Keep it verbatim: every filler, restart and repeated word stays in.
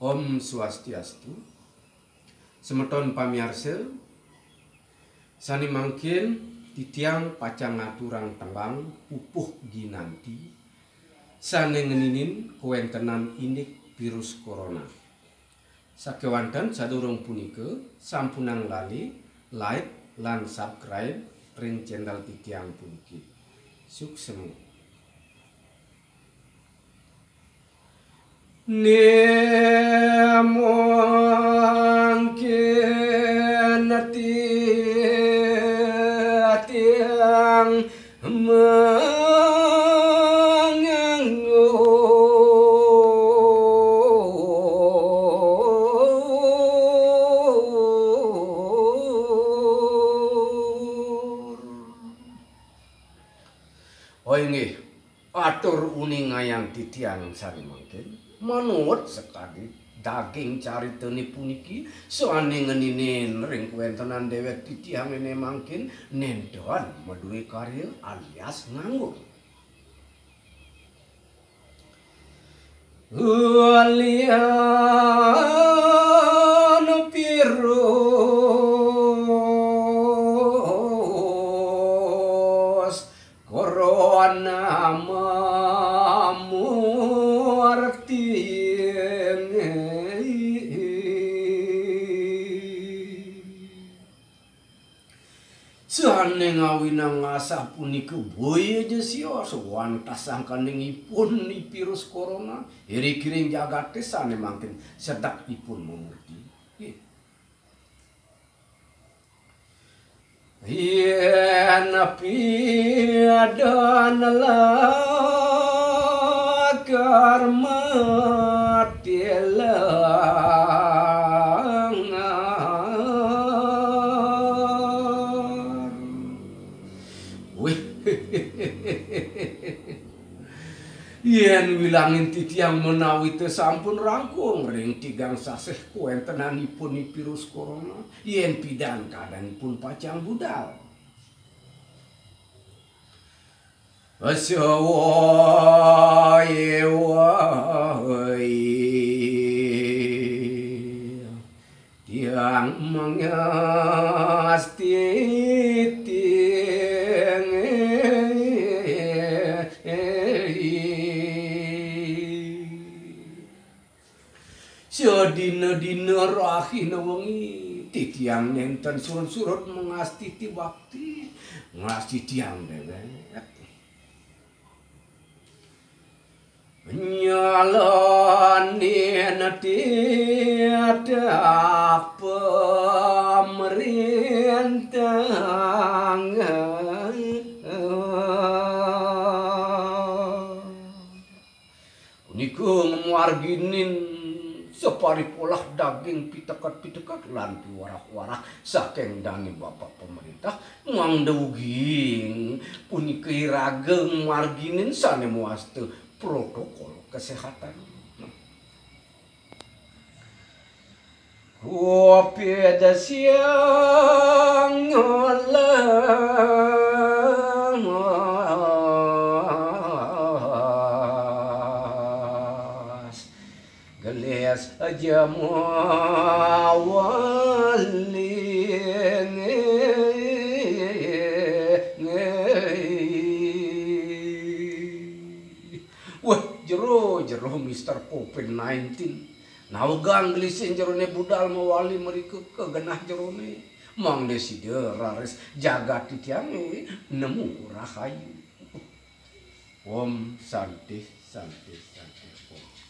Om Swastiastu. Semeton pamiarsa, sane mangkin titiang pacang ngaturang tembang pupuh ginanti sane ngeninin kawentenan indik virus corona. Sakewanten sadurung punika, sampunang lali like lan subscribe ring channel titiang puniki. Suksema. Ne mangkin titiang manganggur. Oh, inggih. Atur uningayang titiang sane mangkin, manut sakadi daging caritane puniki, sane ngeninin ring kawentenan dewek titiang ene mangkin, nenten madue karya alias nganggur. Alian virus corona mamurti. Sane ngawinang asapunika boya ja sios wantah sangkaning ipun i virus corona, iri-kiring jagate sane mangkin sedek ipun mamurti. Nggih. Yen pidan lakar mati langar. Wih. Yen wilangin titiang menawi te sampun rangkung ring tigang sasih kawentenanipun i virus corona, yen pidan kadanipun pacang budal. Sawa ewa tiang mangastiti. Sadina-dina rahina wengi, titiang nenten surut-surut mangastiti bakti, ngastitiang dewek. Nyalanin titah pamrintah. Punika ngamarginin saparipolah daging piteket-piteket lan piwarah-warah saking dane Bapak Pemerintah, mangda ugi punika iraga ngamarginin sane mawasta protokol kesehatan. Kopi da siang ngelas, gelis aja mawali. Wah, jero, jero Mister Covid nineteen. Nawegang gelisin jerone budal mawali mrika ka genah jerone. Mangda sida raris jagat titiange nemu rahayu. Om Santi, Santi, Santi, Om.